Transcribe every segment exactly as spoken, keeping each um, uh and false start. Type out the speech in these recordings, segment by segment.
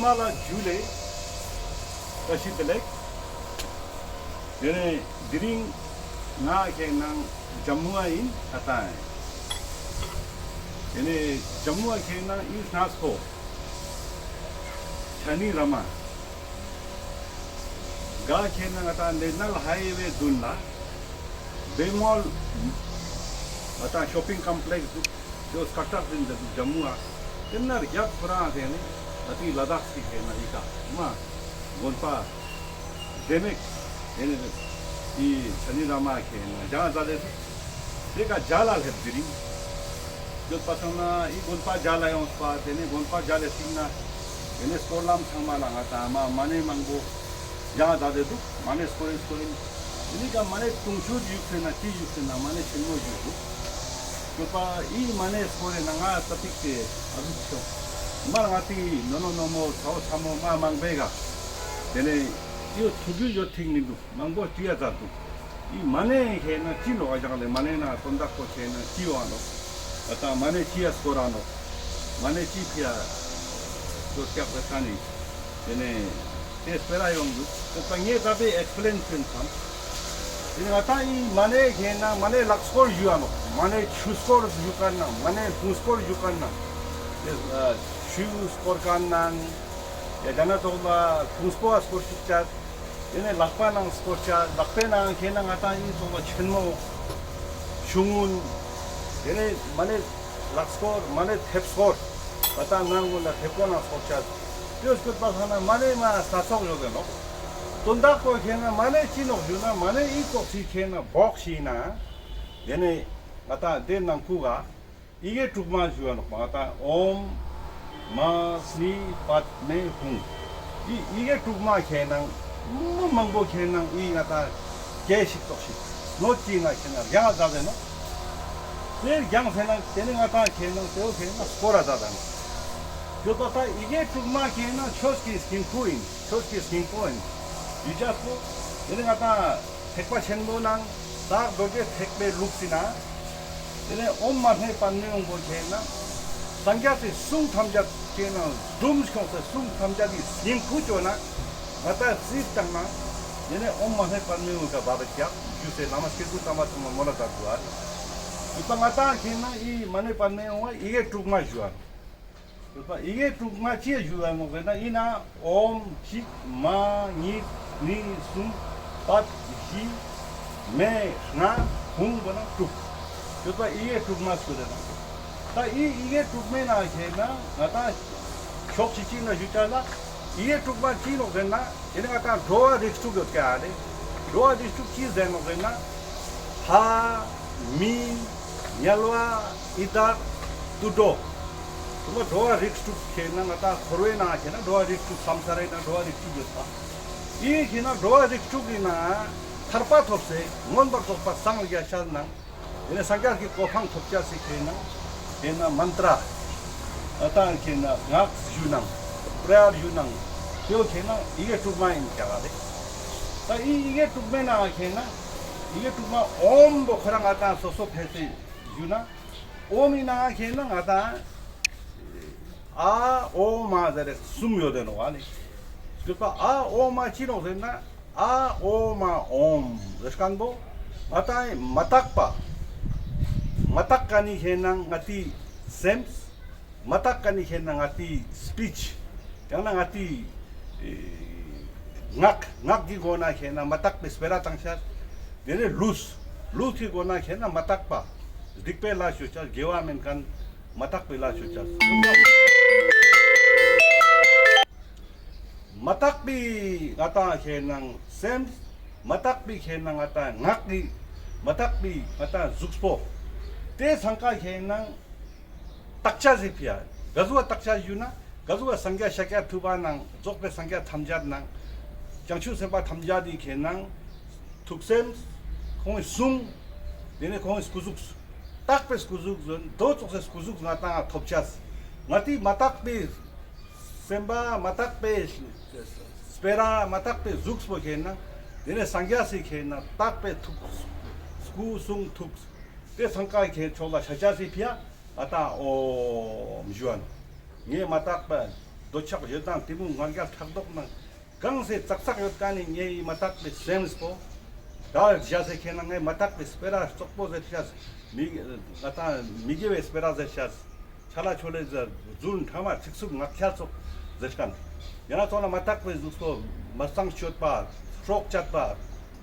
མ་ལ་ཇུ་ལེ། བཀྲ་ཤིས་བདེ་ལེགས། དེ་ནས་དེ་རིང་ང་ཁེ་ནང་ཇམ་མུ་ཨ་ཨིན་ཨ་ཏང་། དེ་ནས་ཇམ་མུ་ཨ་ཁེ་ནང་ཨིན་སྣ་སོ་ཆ་ནི་ར་མ། ག་ཁེ་ནང་ང་ཏང་ནེ་ཤ་ནལ་ཧའི་ཝེ་དུན་ལ་བེ་མོལ་ང་ཏང་ཤོ་པིང་ཀམ་པི་ལེགས་དུག། ཡོ་སྐད་གྲགས་ཅན་དུག་ཇམ་མུ་ཨ། དེ་ན་རྒྱབ་ཁོ་རང་ཁེ་ནང་ང་ཏི་ལ་དྭགས་སི་ཁེ་ནང་ཨི་ཀ་མ་དགོན་པ་དེ་ནས་དེ་ནས་ཨི་ཆ་ནི་ར་མ་ཁེ་ནང་ང་ཇང་ཛ་ལེ་དུག། དེ་ཀ་ཇ་ལ་ལེབ་དེ་རིང་། ཡོད་པ་སང་ན་ཨི་དགོན་པ་ཇ་ལ་ཡོངས་པ། དེ་ནས་དགོན་པ་ཇ་ལེ་སྟིང་ན་དེ་ནས་སྐོར་ལམ་ཚང་མ་ལ་ང་ཏང་མ་མ་ནེ་མང་པོ་ཇང་ཛ་ལེ་དུག། མ་ནེ་སྐོར་ཨིན་སྐོར་ཨིན། དེ་ནས་ཀ་མ་ནེ་དུང་ཕྱུར་ཡུག་ཟེར་ན་ཅི་ཡུག་ཟེར་ན་མ་ནེ་ཆེན་མོ་ཡུག་དུག། ཡོད་པ་ཨི་མ་ནེ་སྐོར་རེ་ན་ང་ཙ་པིག་དེ་ཨ་རུ་ཆོ་མར་ང་ཏི་ནོ་ནོ་ནོ་མོ་ཚ་བོ་ཚ་མོ་མ་མང་པོའི་ག་དེ་ནས་ཡོད་ཐུག་རྒྱུ་ཡོད་ཐིག་མི་དུག། མང་པོ་ཅི་ཡ་ཛ་དུག། ཨི་མ་ནེ་ཁེ་ནང་ཅི་ནོག་ཨ་ཅང་ལེ། མ་ནེ་ན་དོན་དག་པོ་ཁེ་ནང་ཅི་ཡོང་ནོག། ཨ་ཏ་མ་ནེ་ཅི་ཡ་སྐོར་ར་ནོག། མ་ནེ་ཅི་ཕི་ཡ་ཅོ་སྐྱག་པེ་ཁ་ནི། དེ་ནས་དེ་སྤེ་ར་ཡོང་དུག། དེ་ད་ངས་ད་པེ་ཨེགས་པི་ལེན་ཅོན་སམ། དེ་ནས་ང་ཏང་ཨི་མ་ནེ་ཁེ་ནང་མ་ནེ་ལག་སྐོར་ཞུ་ཡ་ནོག། མ་ནེ་ཆུ་སྐོར་ཞུ་ཁན་ནང་མ་ནེ་ཧུང་སྐོར་ཞུ་ཁན་ནང་། དེ་ཆུ་སྐོར་ཁན་ནང་། ཡ་ད་ན་ཐོག་ལ་ཧུང་སྐོར་སྐོར་ཞུ་ཅ། དེ་ནས་ལག་པ་ནང་སྐོར་ཅ། ལག་པའི་ནང་ཁེ་ནང་ང་ཏང་ཨིན་སོང་བ་ཆེན་མོ་ཆུང་ངུན། དེ་ནས་མ་ནེ་ལག་སྐོར་མ་ནེ་ཐེབས་སྐོར། ང་ཏང་ནང་ངུན་ལ་ཐེབས་སྐོར་ནང་སྐོར་ཅ། ཏེ་སྐོར་པ་ཁ་ན་མ་ནེ་མ་ས་ཚོགས་ཡོད་དེ་ནོག། དོན་དག་པོ་ཁེ་ནང་མ་ནེ་ཅི་ནོག་ཞུ་ན་མ་ནེ་ཨི་ཙོགས་སི་ཁེ་ནང་བོགས་ཤིག་ན། དེ་ནས་ང་ཏང་དེ་ནང་ཁུག་ག་ཡི་གེ་དྲུག་མ་ཞུ་བ་ནོག་པ། ང་ཏང་ཨོཾ་མ་ཎི་པདྨེ་ཧཱུྃ། ཡི་ཡི་གེ་དྲུག་མ་ཁེ་ནང་མ་མང་པོ་ཁེ་ནང་ཨི་ང་ཏང་སྐད་ཞིག་ཙོགས་ཤིག་ནོ་ཅི་ན་ཁེ་ནང་རྒྱང་ཟ་བས་ནོ། དེ་རྒྱང་ཟེར་ན་དེ་ནི་ང་ཏང་ཁེ་ནང་དེའོ་ཁེ་ནང་སྐོར་ར་ཟ་བས་ནོ། ཡོད་པ་ད་ཡི་གེ་དྲུག་མ་ཁེ་ནང་ཆོས་ཀྱི་སྙིང་པོ་ཨིན། ཆོས་ཀྱི་སྙིང་པོ་ཨིན། ཡུལ་ཆ་པོ་དེ་ནི་ང་ཏང་ཐེག་པ་ཆེན་པོ་ནང་ད་རྡོ་རྗེ་ཐེག་པའི་ལུགས་སི་ན། དེ་ནས་ཨོཾ་མ་ཎི་པདྨེ་ཧཱུྃ་པོ་ཁེ་ནང་སངས་རྒྱས་སི་གསུང་ཐམས་ཅད་ཁེ་ནང་སྒྲུབ་ཁྱོངས་སེ་གསུང་ཐམས་ཅད་ཀྱི་སྙིང་ཁུ་ཅོ་ན་ང་ཏང་རྩིས་བཏང་ན། དེ་ནས་ཨོཾ་མ་ཎི་པདྨེ་ཧཱུྃ་ག་བ་བ་རྒྱག་ཞུ་སེ་བླ་མ་སྐྱེས་བུ་དམ་པ་ཚང་མ་མོལ་ལ་ད་དུ་ཨ་རེ། ཡོད་པ་ང་ཏང་ཁེ་ནང་ཨི་མ་ཎི་པདྨེ་ཧཱུྃ་པོ་ཡི་གེ་དྲུག་མ་ཞུ་བ། ཡོད་པ་ཡི་གེ་དྲུག་མ་ཅི་ཞུ་བ་ནོག་ཟེར་ན་ཨིན་ན་ཨོཾ་གཅིག་མ་གཉིས་གཉིས་གསུམ་པད་བཞི་མེ་ལྔ་ཧཱུྃ་པོ་ན་དྲུག། ཡོད་པ་ཡི་གེ་དྲུག་མ་ཞུ་རེ་ན། ད་ཨི་ཡི་གེ་དྲུག་མའི་ནང་ཁེ་ནང་ང་ཏང་ཕྱོགས་གཅིག་ཅིག་ན་ཞུ་ཅ་ལ་ཡི་གེ་དྲུག་མ་ཅི་ནོག་ཟེར་ན། དེ་ནི་ང་ཏང་འགྲོ་བ་རིགས་དྲུག་ཡོད་ཀྱག་ལེ། འགྲོ་བ་རིགས་དྲུག་ཅི་ཟེར་ནོག་ཟེར་ན། ལྷ། མི། དམྱལ་བ། ཡི་དྭགས། དུད་འགྲོ། དུ་མ་འགྲོ་བ་རིགས་དྲུག་ཁེ་ནང་ང་ཏང་འཁོར་བའི་ནང་ཁེ་ནང་འགྲོ་བ་རིགས་དྲུག་སམ་ས་རེ་ནང་འགྲོ་བ་རིགས་དྲུག་ཡོད་པ། ཨི་ཁེ་ནང་འགྲོ་བ་རིགས་དྲུག་གི་ནང་ཐར་པ་ཐོབ་སེ་མངོན་པར་རྫོགས་པ་སངས་རྒྱས་ཤར་ནང་། དེ་ནས་སངས་རྒྱས་ཀྱི་གོ་འཕང་ཐོབ་ཅ་སི་ཁེ་ནང་ཁེ་ནང་མན་ཏྲ། ཨ་ཏང་ཁེ་ནང་སྔགས་ཞུ་ནང་པྲ་ཡར་ཞུ་ནང་དེའོ་ཁེ་ནང་ཡི་གེ་དྲུག་མ་ཨིན་ཀྱག་ལེ། ད་ཨི་ཡི་གེ་དྲུག་མའི་ནང་ཁེ་ནང་ཡི་གེ་དྲུག་མ་ཨོཾ་པོ་ཁོ་རང་ང་ཏང་སོ་སོ་ཕེ་སེ་ཞུ་ན། ཨོཾ་མི་ནང་ཁེ་ནང་ང་ཏང་ཨ་ཨོ་མ་ཟེར་རེ་གསུམ་ཡོད་དེ་ནོག་ཨ་ལེ། ཡོད་པ་ཨ་ཨོ་མ་ཅི་ནོག་ཟེར་ན། ཨ་ཨོ་མ་ཨོཾ་ཟེར་ཁན་པོ་ང་ཏང་མ་དག་པ། མ་དག་ཁན་ནི་ཁེ་ནང་ང་ཏི་སེམས། མ་དག་ཁན་ནི་ཁེ་ནང་ང་ཏི་སྤིཆ། ཡང་ན་ང་ཏི་ངག་ངག་གི་སྒོ་ནེ་ཁེ་ནང་མ་དག་པའི་སྤེ་ར་བཏང་ཤེས། དེ་ནེ་ལུས་ལུས་ཀྱི་སྒོ་ནེ་ཁེ་ནང་མ་དག་པ་སྡིག་པའི་ལས་ཅོ་ཤེས། དགེ་བ་མན་ཁན་མ་དག་པའི་ལས་ཅོ་ཤེས། མ་དག་པའི་ང་ཏང་ཁེ་ནང་སེམས། མ་དག་པའི་ཁེ་ནང་ང་ཏང་ངག་གི། མ་དག་པའི་ང་ཏང་གཟུགས་པོ། དེ་ཚང་ཀ་ཁེ་ནང་དག་ཅེས་སི་ཕི་ཡ། ག་ཟུག་དག་ཅེས་ཞུ་ན། ག་ཟུག་སངས་རྒྱས་ཤཱཀྱ་ཐུབ་པ་ནང་རྫོགས་པའི་སངས་རྒྱས་ཐམས་ཅད་ནང་། བྱང་ཆུབ་སེམས་དཔའ་ཐམས་ཅད་དི་ཁེ་ནང་ཐུགས་སེམས། ཁོང་གི་གསུང་། དེ་ནེ་ཁོང་གི་སྐུ་གཟུགས། དག་པའི་སྐུ་གཟུགས་ཟེར་དོ་ཙོགས་སི་སྐུ་གཟུགས་ང་ཏང་ཐོབ་ཅེས། ང་ཏི་མ་དག་པའི་སེམས་པ་མ་དག་པའི་སྤེ་ར་མ་དག་པའི་གཟུགས་པོ་ཁེ་ནང་། དེ་ནེ་སངས་རྒྱས་སི་ཁེ་ནང་དག་པའི་ཐུགས། སྐུ་གསུང་ཐུགས། དེ་ཚང་ཀ་ཁེ་ཕྱོགས་ལ་ཤ་ཅེས་སི་ཕི་ཡ། ཨ་ཏ་ཨོ་མ་ཞུ་བ་ནོ། ངས་མ་དག་པ་ འདོད་ཆགས་ཞེ་སྡང་གཏི་མུག་ང་རྒྱལ་ཕྲག་དོག་ནང་གང་སེ་ཙག་ཙག་ཡོད་ཀ་ནི་ངའི་མ་དག་པའི་སེམས་པོ་ད་བཞག་སེ་ཁེ་ན་ངའི་མ་དག་པའི་སྤེ་ར་རྩོག་པོ་ཟེར་ཤེས། མི་ང་ད་མི་དགེ་བའི་སྤེ་ར་ཟེར་ཤེས། ཆ་ལ་ཆོ་ལེ་ཟེར་རྫུན་ཕྲ་མ་ཚིག་རྩུབ་ངག་འཁྱལ་སོགས་ཟེར་ཤེས། ཡང་ན་ཚོགས་ལ་མ་དག་པའི་གཟུགས་པོ་མ་གཙང་སྤྱོད་པ་སྲོག་གཅོད་པ་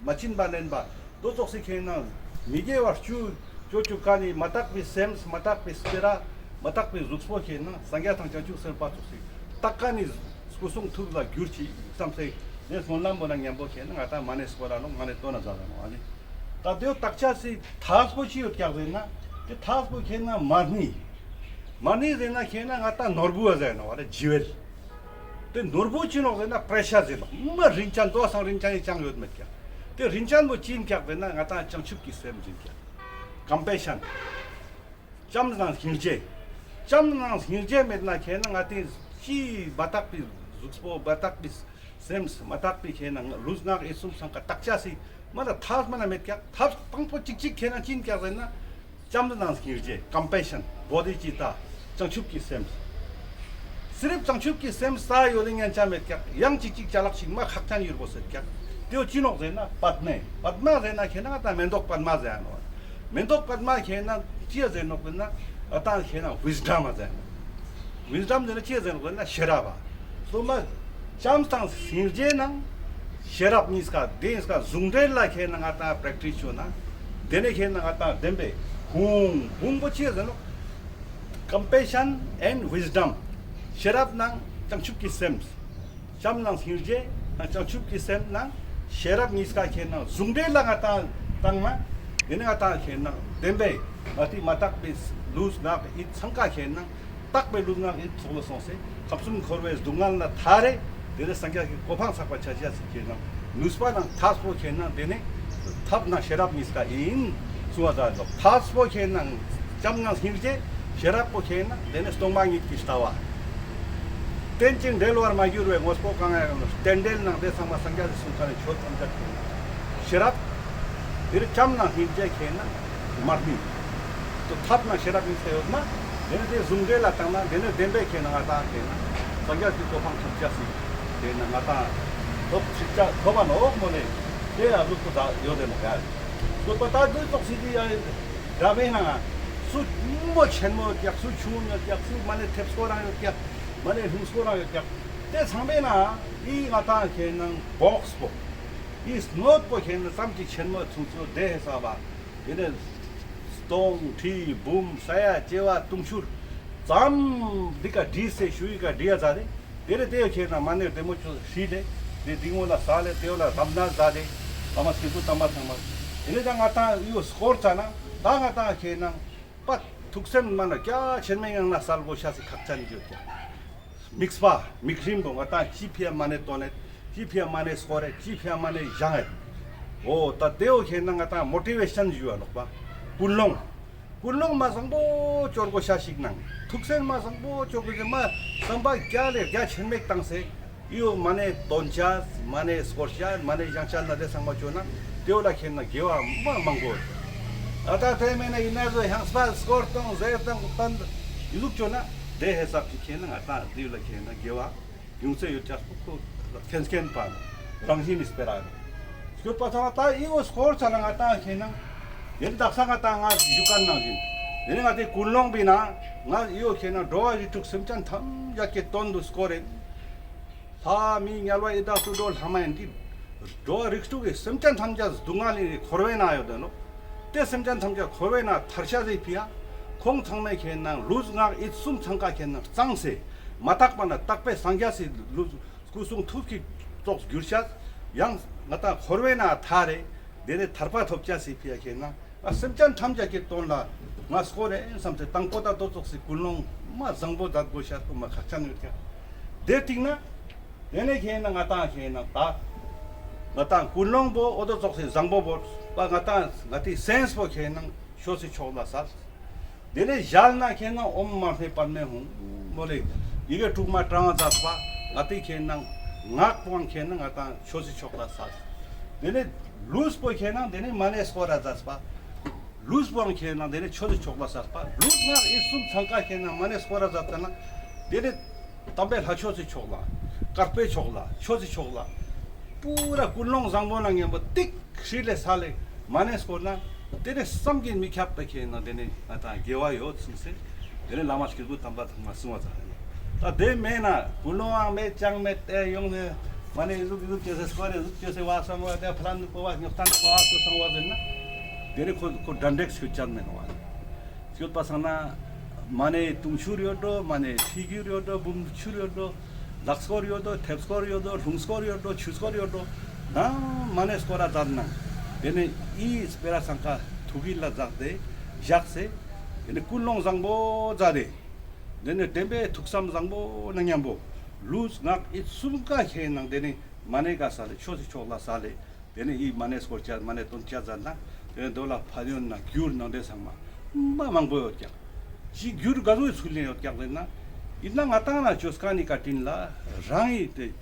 མ་བྱིན་པ་ལེན་པ་དོ་ཙོགས་སི་ཁེ་ན་མི་དགེ་བ་བཅུ་ཅོ་ཅུག་ཀ་ནི་མ་དག་པའི་སེམས་མ་དག་པའི་སྤེ་ར་མ་དག་པའི་གཟུགས་པོ་ཁེ་ན་སངས་རྒྱས་དང་བྱང་ཆུབ་སེམས་དཔའ་ཙོགས་སི་དག་ཀ་ནི་སྐུ་གསུང་ཐུགས་ལ་གྱུར་ཅིག་བསམ་སེ་དེ་སྨོན་ལམ་པོ་ན་མཉམ་པོ་ཁེ་ན་ང་ད་མ་ཎི་སྐོར་ར་ལོ་མ་ཎི་བཏོན་ན་ཟ་ལ་ནོ་ཨ་ནི། ད་དེའོ་དག་ཆ་སི་ཐབས་པོ་ཅི་ཡོད་ཀྱག་ཟེར་ན་དེ་ཐབས་པོ་ཁེ་ན་མ་ཎི། མ་ཎི་ཟེར་ན་ཁེ་ན་ང་ད་ནོར་བུ་བ་ཟེར་ནོ་བ་རེ་ཇི་ཝེལ། དེ་ནོར་བུ་ཅི་ནོག་ཟེར་ན་པྲེ་ཤ་ཟེར་ནོག་མ་རིན་ཅན་དོ་སང་རིན་ཅན་ཡི་ཅང་ཡོད་མེད་ཀྱག་དེ་རིན་ཅན་པོ་ཅི་ཡིན་ཀྱག་ཟེར་ན་ང་ད་བྱང་ཆུབ་ཀྱི་སེམས་ཡིན་ཀྱག་ཀམ་པེ་ཤན། བྱམས་དང་སྙིང་རྗེ། བྱམས་དང་སྙིང་རྗེ་མེད་ན་ཁེ་ན་ང་ཏི་ཅི་མ་དག་པའི་གཟུགས་པོ་མ་དག་པའི་སེམས་མ་དག་པའི་ཁེ་ན་ལུས་ངག་ཡིད་གསུམ་སང་ཀ་དག་ཆ་སི་མ་ལ་ཐབས་མ་ན་མེད་ཀྱག་ཐབས་དང་པོ་ཅིག་ཅིག་ཁེ་ན་ཅི་ཡིན་ཀྱག་ཟེར་ན། བྱམས་དང་སྙིང་རྗེ་ཀམ་པེ་ཤན་བོ་དྷི་ཙིཏྟ་བྱང་ཆུབ་ཀྱི་སེམས། སི་རིབ་བྱང་ཆུབ་ཀྱི་སེམས་ས་ཡོད་ལེ་ཉན་ཆ་མེད་ཀྱག་ཡང་ཅིག་ཅིག་ཅ་ལག་ཞིག་མ་ཁག་ཅན་ཡོད་པོ་ཟེར་ཀྱག་དེའོ་ཅི་ནོག་ཟེར་ན་པདྨེ། པདྨ་ཟེར་ན་ཁེ་ན་ང་ད་མེ་ཏོག་པདྨ་ཟེར་ནོག་མེ་ཏོག་པདྨ་ཁེ་ན་ཅི་ཟེར་ནོག་ཟེར་ན་ཨ་ད་ཁེ་ན་ཝིས་ཌམ་ཟེར་ནོག་ཝིས་ཌམ་ཟེར་ན་ཅི་ཟེར་ནོག་ཟེར་ན་ཤེས་རབ་པ། སོ་མ་བྱམས་དང་སྙིང་རྗེ་ནང་ཤེས་རབ་གཉིས་ཀ་དེ་གཉིས་ཀ་ཟུང་འབྲེལ་ལ་ཁེ་ན་ང་ད་པྲེག་ཊིས་ཅོ་ན་དེ་ནེ་ཁེ་ན་ང་ད་བདེན་པའི་ཧུང་བུང་པོ་ཅི་ཟེར་ནོག Compassion and wisdom། ཤེས་རབ་ནང་བྱང་ཆུབ་ཀྱི་སེམས། བྱམས་ནང་སྙིང་རྗེ་ནང་བྱང་ཆུབ་ཀྱི་སེམས་ནང་ཤེས་རབ་གཉིས་ཀ་ཁེ་ན་ཟུང་འབྲེལ་ལ་ང་ད་བཏང་ན་དེ་ནེ་ང་ད་ཁེ་ན་བདེན་པའི་ང་ཏི་མ་དག་པའི་ལུས་ངག་ཡིད་ཚང་ཀ་ཁེ་ན་དག་པའི་ལུས་ངག་ཡིད་ཚོགས་ལ་སོང་སེ་ཁམས་གསུམ་འཁོར་བའི་སྡུག་བསྔལ་ལ་ཐར་རེ། དེ་ནེ་སངས་རྒྱས་ཀྱི་གོ་འཕང་ཚག་པ་ཆ་ཅེས་སི་ཁེ་ན་ནུས་པ་ནང་ཐབས་པོ་ཁེ་ན་དེ་ནེ་ཐབས་ནང་ཤེས་རབ་གཉིས་ཀ་ཡིན་གསུང་བ་ད་ལོ། ཐབས་པོ་ཁེ་ན་བྱམས་ནང་སྙིང་རྗེ། ཤེས་རབ་པོ་ཁེ་ན་དེ་ནེ་སྟོང་པ་ཉིད་ཀྱི་ལྟ་བ། རྟེན་ཅིང་འབྲེལ་བར་མ་གྱུར་བའི་དངོས་པོ་གང་ཡང་རྟེན་འབྲེལ་ནང་དེ་ཚང་མ་སངས་རྒྱས་སི་གསུང་ཁ་ནེ་ཆོས་ཐམས་ཅད་ཁེ་ན་ཤེས་རབ། དེ་ནེ་བྱམས་ནང་སྙིང་རྗེ་ཁེ་ན་མ་ཎི། ཐབས་ནང་ཤེས་རབ་གཉིས་ཀ་ཡོད་ན་དེ་ནེ་དེ་ཟུང་འབྲེལ་ལ་བཏང་ན་དེ་ནེ་བདེན་པའི་ཁེ་ན་ང་ད་ཁེ་ན་སངས་རྒྱས་ཀྱི་གོ་འཕང་ཐོབ་ཅེས་སི་ཁེ་ན་ང་ད་ཐོབ་ཅེས་ཐོབ་པ་ནོག་མོ་ལེ། དེ་ཡ་ལུགས་པོ་ད་ཡོད་དེ་ནོག་ཡ། ལུགས་པོ་ད་དུས་ཐོག་སི་དེ་ཡ་འདྲ་བས་ན་སུ་མོ་ཆེན་མོ་ཡོད་ཀྱག་སུ་ཆུང་ཡོད་ཀྱག་སུ་མ་ནེ་ཐེབས་སྐོར་རང་ཡོད་ཀྱག་མ་ནེ་ལྷུང་སྐོར་རང་ཡོད་ཀྱག་དེ་ཚང་མས་ན་ཨི་ང་ད་ཁེ་ན་བོགས་པོ་ཨི་སྣོད་པོ་ཁེ་ན་ཙམ་ཅིག་ཆེན་མོ་ཚུང་ཚུ་དེ་ཧེ་ས་བ། དེ་ནེ་སྟོང་ཁྲི་འབུམ་ས་ཡ་བྱེ་བ་དུང་ཕྱུར་ཙམ་འདི་ཀ་བྲིས་སེ་ཞུ་ཡི་ཀ་བྲིས་ཡ་ཛད་དེ། དེ་ནེ་དེ་ཁེ་ན་མ་ནེ་བདེ་མོ་ཅོས་ཤི་ལེ། དེ་དེ་ངོ་ལ་ས་ལེ་དེ་བོ་ལ་རབ་ན་ཛད་དེ། ཨ་མ་སྐྱེ་དགུ་དམ་པ་ཚང་མ། དེ་ནེ་ད་ང་ད་ཡོ་སྐོར་ཙ་ན་ད་ང་ད་ཁེ་ན་པ་ཐུགས་སེམས་མ་ན་རྒྱ་ཆེན་མོའི་ངང་ན་སལ་གོས་ཤེས་སི་ཁག་ཅན་ཡོད་ཀྱག་དམིགས་པ་དམིགས་རིམ་པོ་ང་ད་ཅི་ཕི་ཡ་མ་ནེ་བཏོན་ནེ་ཅི་ཕི་ཡ་མ་ནེ་སྐོར་རེ་ཅི་ཕི་ཡ་མ་ནེ་བཞེངས་རེ། འོ་ད་དེ་བོ་ཁེ་ན་ང་ད་མོ་ཊི་ཝེ་ཤན་ཞུ་བ་ནོག་པ། ཀུན་སློང་། ཀུན་སློང་མ་བཟང་པོ་ཅོ་གོས་ཤེས་ཤིག་ནང་ཐུགས་སེམས་མ་བཟང་པོ་ཅོ་གོས་ཤེས་མ་བསམ་པ་རྒྱ་ལེ་རྒྱ་ཆེན་མོ་བཏང་སེ། ཡོ་མ་ནེ་བཏོན་ཅེས་མ་ནེ་སྐོར་ཅེས་མ་ནེ་བཞེངས་ཅེས་ན་དེ་ཚང་མ་ཅོ་ན་དེ་བོ་ལ་ཁེ་ན་དགེ་བ་མ་མང་པོ། ཨ་ད་དེ་མེད་ན་ཡིན་ན་ཟོ་ཧང་སྤ་སྐོར་དང་ཟས་དང་བཏང་ཡི་ཟུག་ཅོ་ན་དེ་ཧེ་སབ་ཅིག་ཁེ་ན་ང་ད་དེ་བོ་ལ་ཁེ་ན་དགེ་བ་ཡོང་ཚེ་ཡོད་ཅེས་པོ་ཁོ་མཁྱེན་མཁྱེན་པ་རང་བཞིན་ནི་སྤེ་ར་ཡོད། སྐྱོད་པ་ཚང་མ་ད་ཨི་བོ་སྐོར་ཚ་ན་ང་ད་ཁེ་ན་དེ་ནི་དག་ས་ང་ད་ང་ཞུ་ཁན་ནང་བཞིན་དེ་ནི་ང་དེ་ཀུན་སློང་པི་ན་ང་ཨི་བོ་ཁེ་ན་འགྲོ་བ་རིགས་དྲུག་སེམས་ཅན་ཐམས་ཅད་ཀྱི་དོན་དུ་སྐོར་རེ། ལྷ་མི་དམྱལ་བ་ཡི་དྭགས་དུད་འགྲོ་ལྷ་མ་ཡིན་ཏེ། འགྲོ་བ་རིགས་དྲུག་གི་སེམས་ཅན་ཐམས་ཅད་སྡུག་བསྔལ་ལས་འཁོར་བའི་ནང་ཡོད་དེ་ནོག་དེ་སེམས་ཅན་ཐམས་ཅད་འཁོར་བའི་ནང་ཐར་ཤེས་སི་ཕི་ཡ། ཁོང་ཚང་མས་ཁེ་ན་ལུས་ངག་ཡིད་གསུམ་ཚང་ཀ་ཁེ་ན་གཙང་སེ། མ་དག་པ་ན་དག་པའི་སངས་རྒྱས་སི་ལུས་སྐུ་གསུང་ཐུགས་ཀྱི་ཙོགས་གྱུར་ཤེས། ཡང་ང་ད་འཁོར་བའི་ནང་ཐར་རེ། དེ་ནེ་ཐར་པ་ཐོབ་ཅེས་སི་ཕི་ཡ་ཁེ་ན། ང་སེམས་ཅན་ཐམས་ཅད་ཀྱི་དོན་ལ་ང་སྐོར་རེ་བསམ་སྟེ་དང་པོ་ད་དོ་ཙོགས་སི་ཀུན་སློང་མ་བཟང་པོ་མཛད་དགོས་ཤེས་པོ་མ་ཁག་ཅན་ཡོད་ཀྱག་དེ་སྟིང་ན་དེ་ནེ་ཁེ་ན་ང་ཏང་ཁེ་ན་ད་ང་ཏང་ཀུན་སློང་པོ་འོ་དོ་ཙོགས་སི་བཟང་པོ་བོ་པ་ང་ཏང་ང་ཏི་སེམས་པོ་ཁེ་ན་ཆོས་སི་ཕྱོགས་ལ་སལ། དེ་ནེ་ཞལ་ནེ་ཁེ་ན་ཨོཾ་མ་ཎི་པདྨེ་ཧཱུྃ་མོ་ལེ་ཡི་གེ་དྲུག་མ་བགྲང་མཛད་པ་ང་ཏི་ཁེ་ན་ངག་པོའང་ཁེ་ན་ང་ཏང་ཆོས་སི་ཕྱོགས་ལ་སལ། དེ་ནེ་ལུས་པོ་ཁེ་ན་དེ་ནེ་མ་ཎི་སྐོར་ར་མཛད་པ། ལུས་པོའང་ཁེ་ན་དེ་ནེ་ཆོས་སི་ཕྱོགས་ལ་སལ་བ། ལུས་ངག་ཡིད་གསུམ་ཚང་ཀ་ཁེ་ན་མ་ཎི་སྐོར་ར་མཛད་ན་དེ་ནེ་ དམ་པའི་ལྷ་ཆོས་སི་ཕྱོགས་ལ། དཀར་པོའི་ཕྱོགས་ལ། ཆོས་སི་ཕྱོགས་ལ། པུ་ར་ཀུན་སློང་བཟང་པོ་ནང་མཉམ་པོ་ཏིག་ཧྲིལ་ལེ་ས་ལེ་མ་ཎི་སྐོར་ན། དེ་ནས་བསམ་གྱིས་མི་ཁྱབ་པ་ཁྱེད་ན་དེ་ནས་ང་དང་དགེ་བ་ཡོད་གསུངས་སེ། དེ་ནས་བླ་མ་སྐྱེས་བུ་དམ་པ་ཚང་མ་གསུང་བ་ཙ་ནས། ད་དེ་མེད་ན་ཀུན་སློང་ཡང་མེད་ཅང་མེད་དེ་ཡོང་ནས་མ་ཎི་ཟུག་ཟུག་བྱས་སེ་སྐོར་རེ་ཟུག་བྱས་སེ་བ་སང་བ་དེ་ཕ་ལ་ནུ་པོ་བ་ཉོག་ཏན་པོ་བ་སོ་སང་བ་ཟེར་ན། དེ་ནས་ཁོ་ཁོ་དྲན་འདྲེག་སྐྱོད་ཅན་མེད་ནོ་བ། སྐྱོད་པ་སང་ན། མ་ཎི་དུང་ཕྱུར་ཡོད་འགྲོ། མ་ཎི་ཁྲི་འགྱུར་ཡོད་འགྲོ། འབུམ་ཕྱུར་ཡོད་འགྲོ། ལག་སྐོར་ཡོད་འགྲོ། ཐེབས་སྐོར་ཡོད་འགྲོ། ལྷུང་སྐོར་ཡོད་འགྲོ། ཆུ་སྐོར་ཡོད་འགྲོ། ན་མ་ཎི་སྐོར་ར་མཛད་ན། དེ་ནས་ཨི་སྤེ་ར་སང་ཀ་ཐུགས་ཀྱི་ལ་མཛད་དེ་བཞག་སེ། དེ་ནས་ཀུན་སློང་བཟང་པོ་མཛད་དེ། དེ་ནས་དྲན་པའི་ཐུགས་བསམ་བཟང་པོ་ནང་མཉམ་པོ། ལུས་ངག་ཡིད་གསུམ་ཀ་ཁྱེད་ནང་དེ་ནས་མ་ཎི་ཀ་ས་ལེ་ཆོས་སི་ཕྱོགས་ལ་ས་ལེ། དེ་ནས་ཨི་མ་ཎི་སྐོར་བཅའ་མ་ཎི་འདོན་བཅའ་མཛད་ན། དེ་ནས་དོ་ལ་ཕན་ཡོན་ན་རྒྱུར་ནང་དེ་ཚང་མ་མ་མང་པོ་ཡོད་ཀྱག་ཅི་རྒྱུར་ག་ཟུག་ཚུལ་ལེན་ཡོད་ཀྱག་ཟེར་ན། ཡིན་ན་ང་ཏང་ན་ཆོས་ཀ་ནི་བཀའ་དྲིན་ལ་རང་ཡི་དེ་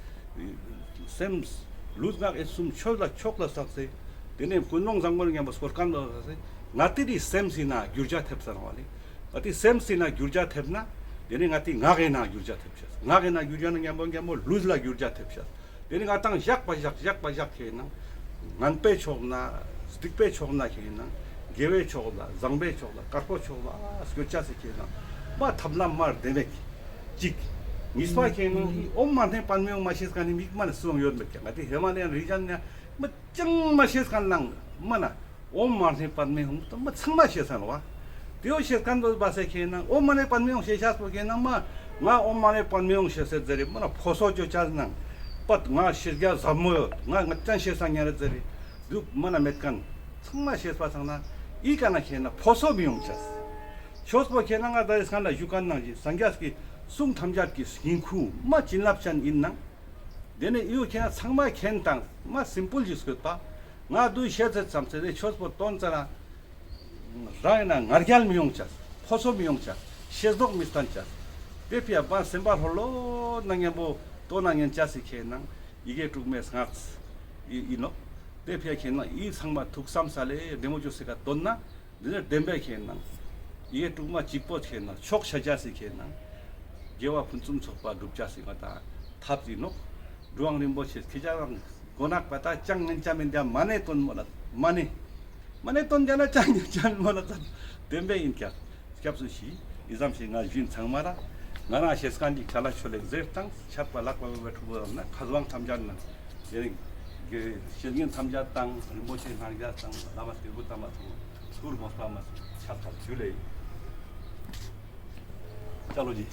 སེམས་ལུས་ངག་ཡིད་གསུམ་ཆོས་ལ་ཕྱོགས་ལ་བསགས་སེ། དེ་ནས་ཀུན་སློང་བཟང་པོ་ནི་མཉམ་པོ་སྐོར་མཁན་ལ་བསགས་སེ། ང་ཏི་རི་སེམས་སི་ན་འགྱུར་བྱ་ཐེབས་ས་རང་བ་ལེ། ང་ཏི་སེམས་སི་ན་འགྱུར་བྱ་ཐེབས་ན། དེ་ནས་ང་ཏི་ངག་གི་ན་འགྱུར་བྱ་ཐེབས་ཤེས། ངག་གི་ན་འགྱུར་བྱ་ནི་མཉམ་པོ་མཉམ་པོ་ལུས་ལ་འགྱུར་བྱ་ཐེབས་ཤེས། དེ་ནི་ང་ཏང་བཞག་པ་བཞག་བཞག་པ་བཞག་ཁྱེད་ན། ངན་པའི་ཕྱོགས་ན། སྡིག་པའི་ཕྱོགས་ན་ཁྱེད་ན། དགེ་བའི་ཕྱོགས་ལ་བཟང་པའི་ཕྱོགས་ལ་དཀར་པོ་ཕྱོགས་ལ་སྐྱོད་ཅེས་སི་ཁྱེད་ན། མ་ཐབས་ལམ་མ་བདེ་མེད་ཅིག་གཉིས་པ་ཁྱེད་ན་ཨི་ཨོཾ་མ་ཎི་པདྨེ་ཧཱུྃ་མ་ཤེས་མཁན་ནི་མིག་མ་ནི་སུའང་ཡོད་མེད་ཀྱང་ང་ཏི་ཧི་མ་ལ་ཡན་རི་ཇན་ནི་མ་ཅང་མ་ཤེས་མཁན་ནང་མ་ན། ཨོཾ་མ་ཎི་པདྨེ་ཧཱུྃ་ད་མ་ཚང་མ་ཤེས་ས་ལ་བ། དེའོ་ཤེས་མཁན་པོ་བ་སེ་ཁྱེད་ན་ཨོཾ་མ་ཎི་པདྨེ་ཧཱུྃ་ཤེས་ཤེས་པོ་ཁྱེད་ན་མ་ང་ཨོཾ་མ་ཎི་པདྨེ་ཧཱུྃ་ཤེས་སེ་ཟེར་རེ་མ་ན་ཕོ་སོ་ཅོ་ཅེས་ནང་པད་ང་ཤེས་རྒྱ་ཟབ་མོ་ཡོད། ང་ང་ཅང་ཤེས་ས་ཉན་རེ་ཟེར་རེ་འདུག་མ་ན་མེད་མཁན་ཚང་མ་ཤེས་པ་སང་ན་ཨི་ཀ་ན་ཁྱེད་ན་ཕོ་སོ་མི་ཡོང་ཅེས། ཆོས་པོ་ཁྱེད་ན་ང་ད་རེས་མཁན་ལ་ཞུ་མཁན་ནང་བཞིན་སངས་རྒྱས་ཀྱི་གསུང་ཐམས་ཅད་ཀྱི་སྙིང་ཁུ་མ་བྱིན་རླབས་ཅན་ཡིན་ནང་། དེ་ནས་ཨི་བོ་ཁྱེད་ན་ཚང་མ་མཁྱེན་དང་མ་སིམ་པལ་ཞིག་སྐྱོད་པ། ང་དུ་ཤེས་ཚད་ཙམ་ཚེ་ནས་ཆོས་པོ་སྟོན་ཙ་ན། རང་ཡིན་ན་ང་རྒྱལ་མི་ཡོང་ཅེས། ཕོ་སོ་མི་ཡོང་ཅེས། ཤེས་རྟོགས་མི་སྟན་ཅེས། དེ་ཕི་ཡ་བ་སེམས་པ་ལྷོད་ལྷོད་ནང་མཉམ་པོ་ལྟོ་ན་ཉན་ཅེས་སི་ཁྱེད་ནང་ཡི་གེ་དྲུག་མའི་སྔགས་ཡི་ཡིན་ནོག་དེ་ཕི་ཡ་ཁྱེད་ནང་ཨི་ཚང་མ་ཐུགས་བསམ་ས་ལེ་བདེ་མོ་ཅོས་སི་ཀ་འདོན་ན། འདི་ནི་བདེན་པའི་ཁྱེད་ནང་། ཡི་གེ་དྲུག་མ་གཅིག་པོ་ཁྱེད་ནང་ཆོག་ཤ་ཅེས་སི་ཁྱེད་ནང་། དགེ་བ་ཕུན་སུམ་ཚོགས་པ་སྒྲུབ་ཅེས་སི་ང་ད་ཐབས་ཡིན་ནོག་གྲུབ་དབང་རིན་པོ་ཆེ་ཁྱེད་ཅག་རང་མགོ་ནག་པ་ད་ཅང་ཉན་ཅ་མིན་ད་མ་ཎི་འདོན་མོ་ལ་མ་ཎི། མ་ཎི་འདོན་ཅ་ན་ཅང་ཉན་ཅ་མིན་མོ་ལ་ད་བདེན་པའི་ཡིན་ཀྱག་སྐྱབས་སུ་མཆི། ཨི་ཙམ་ཞིག་ང་བཞིན་ཚང་མ་ལ། ང་རང་ཤེས་མཁན་གྱི་ཁ་ལ་ཆོ་ལེགས་ཟེར་དང་ཆད་པ་ལག་པ་མེད་པའི་ཕྲུ་གུ་རང་ན་ཁ་ཟུང་ཐམས་ཅད་ན། དེ་རིང་གི་བཤེས་གཉེན་ཐམས་ཅད་དང་རིན་པོ་ཆེ་སྣང་རྒྱ་དང་བླ་མ་སྐྱེས་བུ་དམ་པ་ཚོ་སྐུར་མོས་པ་མ་ཆགས་པར་ཞུ་ལེ། ཅ་ལོ་ཇི།